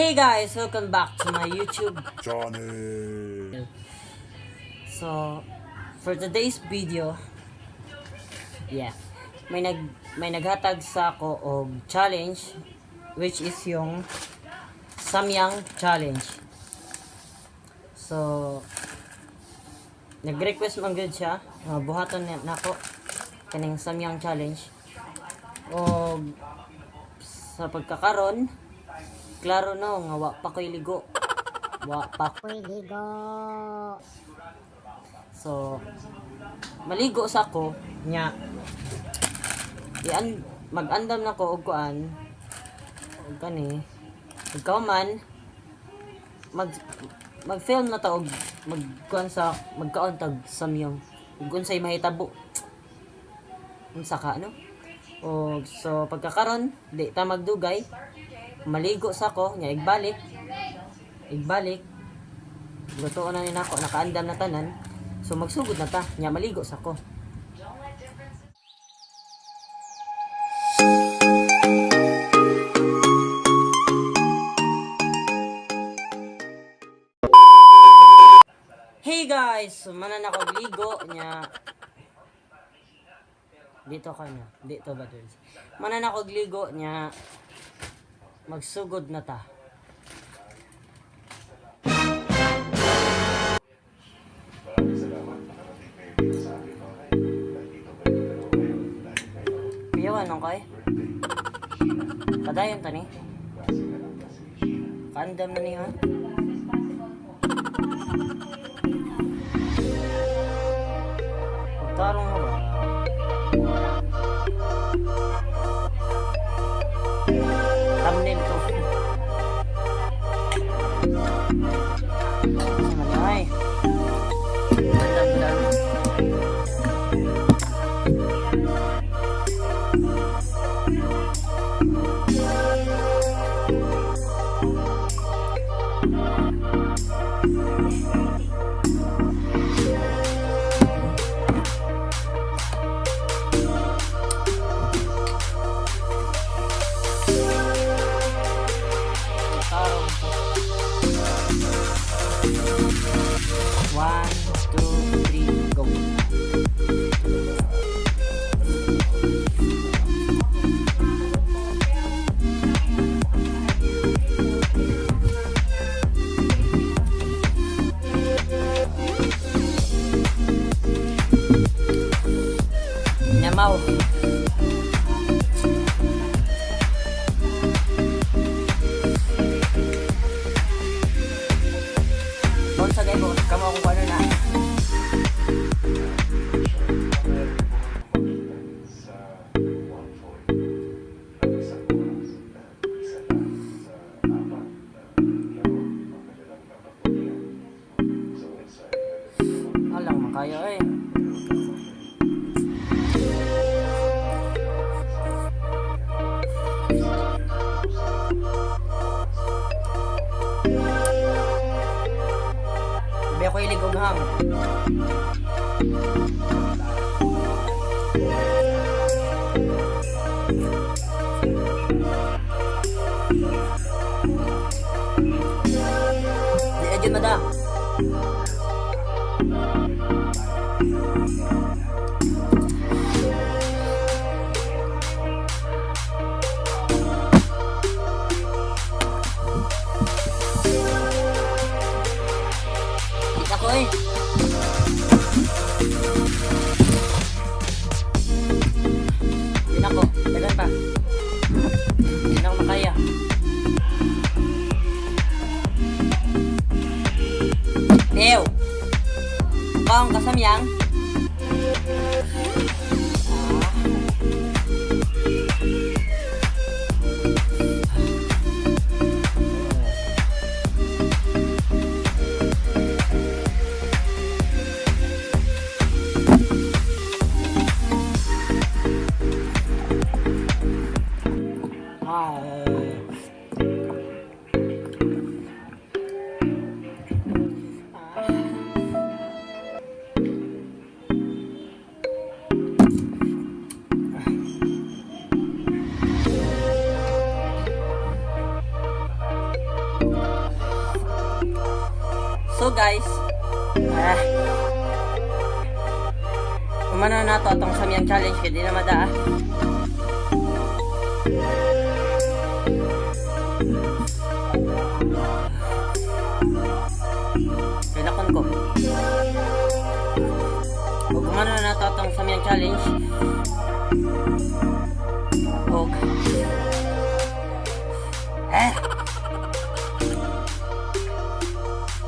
Hey guys, welcome back to my YouTube Johnny. So, for today's video, yeah, may naghatag sa ako og challenge, which is yung Samyang challenge. So, nag-request man gud siya nga buhaton na nako kaning Samyang challenge. Og sa pagkakaron, klaro no nga wa pa ko'y ligo. Wa pa Ko'y ligo. So, maligo sa ako, nya, ian, mag-andam na ko og kuan, og kani, ikaw man, mag-film na ta og magkuan sa, magkaon tag samyang, ug unsay mahitabo. Unsa ka, no? Og so, pagkakaron, di ta magdugay, maligo sa ako, nya, igbalik, igbalik, lutoon na ni nako, nakaandam na tanan. So magsugod na ta, nya maligo sa ko. Hey guys, manan ako og ligo nya. Dito ka na, dito ba girls? Manan ako og ligo nya, magsugod na ta. Maraming salamat. Nakarating kayo dito sa aking bahay. Nandito kayo dalawa ngayon dahil kayo Kuyawan nung kay? birthday ni Sheena. Padayon ta ni. Klase ka lang kasi ni Sheena. Kaandam na niya. Pagtarong mo ba? Thumbnail to. Kasi man ay. Andam na. Pagtarong to. One, two, three, go. Nyamaw. Bon sa gay kamo akong kuno na. Sa 1:40 ng isang oras at isa lang sa apat na laro ang kanilang napagpilian. So inside, Alang makayo eh. Abi ako ilig og ham. Di adyo mada. Kita ko eh. Yun ako. Dagan pa. Hindi na ako makaya. Ew! Kaong kasamyang. Ah. So guys, umano na to atong samyang challenge kay di na madaa. Kay lakon ko. Ug umano na nato atong samyang challenge. Og eh.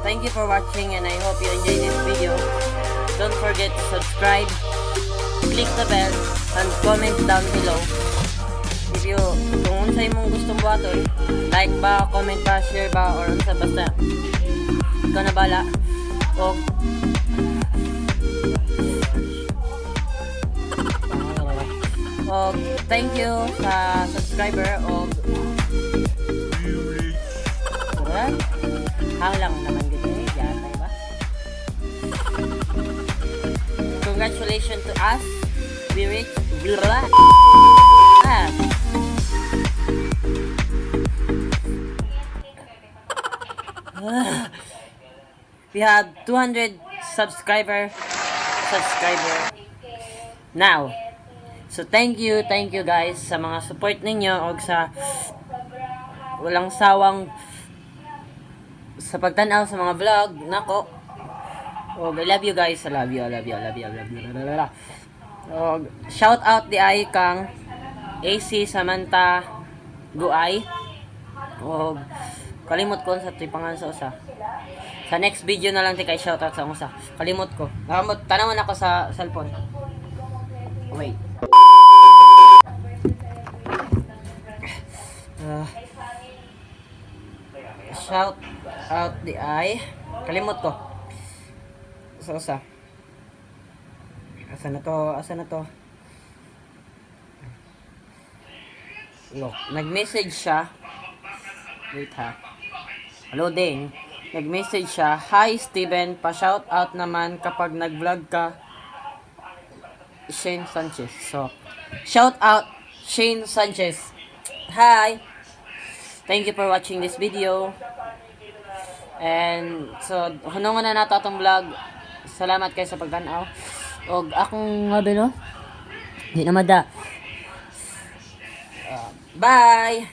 Thank you for watching and I hope you enjoyed this video. Don't forget to subscribe, click the bell, and comment down below. If you, kung unsay mong gustong buhaton, like ba, comment ba, share ba, or unsa, basta ikaw na bala. Og thank you sa subscriber og how lang naman gud eh, yatay ba? Congratulations to us. We reached blah. Ah. We have 200 subscriber now. So thank you guys sa mga support ninyo og sa walang sawang sa pagtan-aw sa mga vlog nako. Og I love you guys. I love you, I love you, I love you, I love you. Lalala. Og shout out di ay kang AC Samantha Guay. Og kalimot ko sa to'y pangalan sa usa. Sa next video na lang ti kay shout out sa usa. Kalimot ko. Nakamot tanawon ako sa cellphone. Wait. Shout out di ay kalimot ko. Sa usa. Asa na to? Asa na to? Look, nag-message siya. Wait ha. Hello ding. Nag-message siya. "Hi Steven, pa-shout out naman kapag nag-vlog ka. Shane Sanchez." So, shout out Shane Sanchez. Hi. Thank you for watching this video. And so, hunungan na nato atong vlog. Salamat kayo sa pagtan-aw. Og akong ngabi no. Di na mada. Bye.